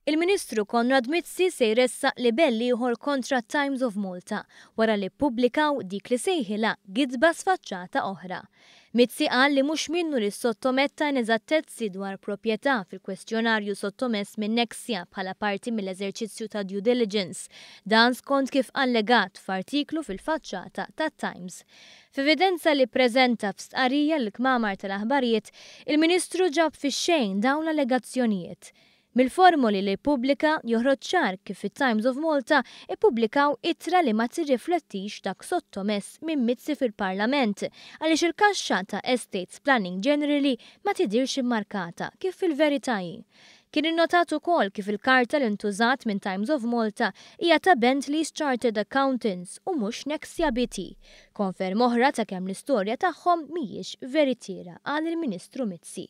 Il-Ministru Konrad Mizzi se jressaq libell ieħor kontra Times of Malta wara li ppubblikaw dik li sejħilha gidba sfaċċata oħra. Mizzi qal li mhux minnu li ssottometta ineżattezzi dwar proprjetà fil-kwestjonarju sottomess minn Nexia bħala parti mill-eżerċizzju ta' due diligence. Dan skont kif allegat f'artiklu fil-faċċata tat-Times. F'evidenza li ppreżenta f'stqarrija lill-kmamar tal-aħbarijiet, il-Ministru ġab fix-xejn dawn l-allegazzjonijiet. Mill-formoli li ppubblika joħroġ ċar kif it-Times of Malta ippubblikaw ittra li ma tirriflettix dak sottomess minn Mizzi fil-Parlament għaliex il-kaxxa ta' Estates Planning Generally ma tidhirx immarkata kif fil-verità hi. Kien innotat ukoll kif il-karta li ntużat minn Times of Malta hija ta' Bentley's Chartered Accountants u mhux Nexia BT. Konferma oħra ta' kemm l-istorja tagħhom mhijiex veritiera, qal il-Ministru Mizzi.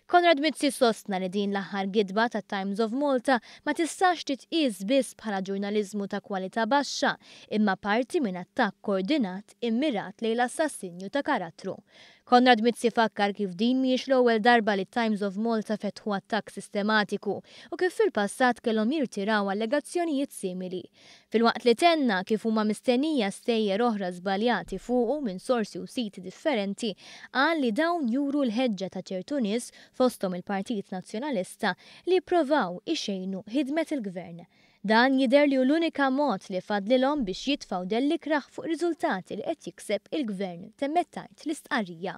Konrad Mizzi sostna li din l-aħħar gidba tat-Times of Malta ma tistax titqies biss bħala ġurnaliżmu ta' kwalità baxxa imma parti minn attakk koordinat immirat lejn l-assassinju ta' karattru. Konrad Mizzi fakkar kif din mhijiex l-ewwel darba li t-Times of Malta fetħu attakk sistematiku u kif fil-passat kellhom jirtiraw allegazzjonijiet simili. Filwaqt li tenna kif huma mistennija stejjer oħra żbaljati fuqu minn sorsi u siti differenti, qal li dawn juru l-ħeġġa ta' ċertu nies, fosthom il-Partit Nazzjonalista, li jipprovaw ixejnu ħidmet il-Gvern. Dan jidher li hu l-unika mod li fadlilhom biex jitfgħu dell ikrah fuq riżultati li qed jikseb il-Gvern, temmet tgħid l-istqarrija.